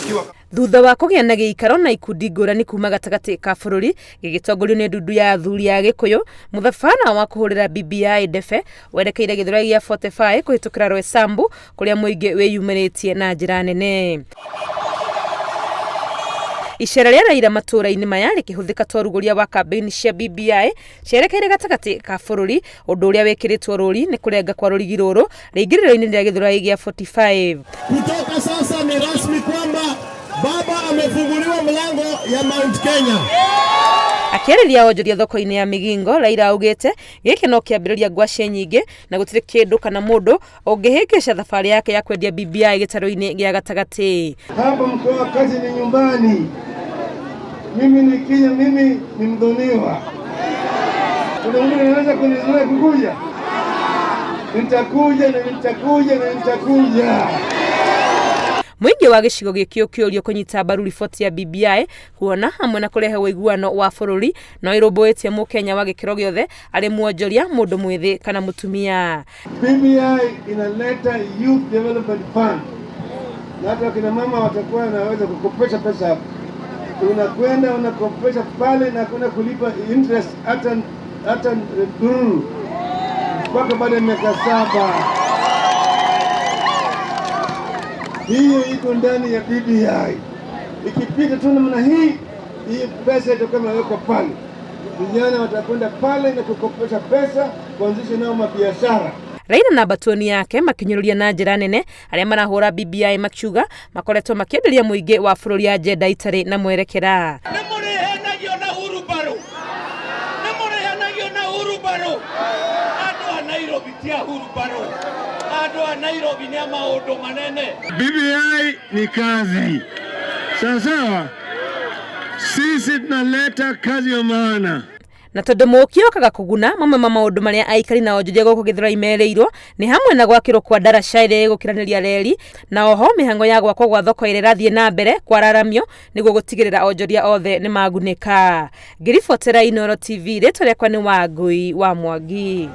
Tukiwa Thutha wa kũgĩa na gĩikaro na ikundi ngũrani kuma gatagatĩ ka bũrũri gĩgĩtongorio nĩ ndundu ya athuri a Gĩkũyũ, mũthabara wa kũhũrĩra BBI ndebe werekeire Gĩthũrai gĩa 45 kũhĩtũkĩra Roysambu kũrĩa mũingĩ wĩyumĩrĩtie na njĩra nene. Icera rĩa Raila matũũra-inĩ maya rĩkĩhũthĩka ta ũrugũria wa kambĩini cia BBI cierekeire gatagatĩ ka bũrũri, ũndũ ũrĩa wĩkĩrĩtwo rũri nĩ kũrenga kwa rũrigi rũrũ rĩingĩrĩro-inĩ rĩa Gĩthũrai gĩa 45. Kutoka sasa ni rasmi kwamba baba amefunguliwa mlango ya Mount Kenya. Akĩarĩria onjoria thoko-inĩ ya Migingo, Raila augĩte gĩkĩ no kĩambĩrĩria ngwacĩ nyingĩ na gũtirĩ kĩndũ kana mũndũ ũngĩhĩngĩca thabarĩ yake ya kwendia BBI gĩtarũ-inĩ gĩa gatagatĩ. Hapa mkoa kazi ni nyumbani. Mimi nikija, mimi ni mdhoniwa. Kuna mwingine anaweza kunizuia kukuja? Nitakuja na nitakuja na nitakuja. Mũingĩ wa gĩcigo gĩkĩ ũkĩũrio kũnyita mbaru riboti ya BBI kuona hamwe na kũrehe ũiguano wa bũrũri no ĩrũmbũĩtie mũkenya wa gĩkĩro gĩothe arĩ mwonjoria, mũndũ mwĩthĩ kana mũtumia. BBI inaleta Youth Development Fund, na hata wakina mama watakuwa wanaweza kukopesha pesa hapo. Unakwenda unakopesha pale na kuna kulipa interest hata dururu mpaka baada ya miaka 7. Hiyo iko ndani ya BBI. Ikipita tu namna hii, hii pesa itakuwa imewekwa pale. Vijana watakwenda pale na kukopesha pesa kuanzisha nao mabiashara. Raila na batoni yake makinyũrũria na njĩra nene arĩa marahũra BBI makiuga makoretwo makĩenderia mũingĩ wa bũrũri agenda itarĩ na mwerekera. Nĩ mũrĩhenagio na hurubarũ. Nĩ mũrĩhenagio na hurubarũ. Andũ a Nairobi ti a hurubarũ. Andũ a Nairobi nĩ a maũndũ manene. BBI ni kazi. Sawa sawa. Sisi tunaleta kazi ya maana. Na tondũ mũũki okaga kũguna, mamwe ma maũndũ marĩa aikari na onjoria gũkũ Gĩthũrai merĩirwo nĩ hamwe na gwakĩrwo kwa ndaraca ĩrĩa ĩgũkiranĩria reri, na oho mĩhang'o ya gwakwo gwa thoko ĩrĩa ĩrathiĩ na mbere kwararamio nĩguo gũtigĩrĩra onjoria othe nĩ magunĩka. Ngĩribotera Inooro TV, rĩtwa rĩakwa nĩ Wangui wa Mwangi.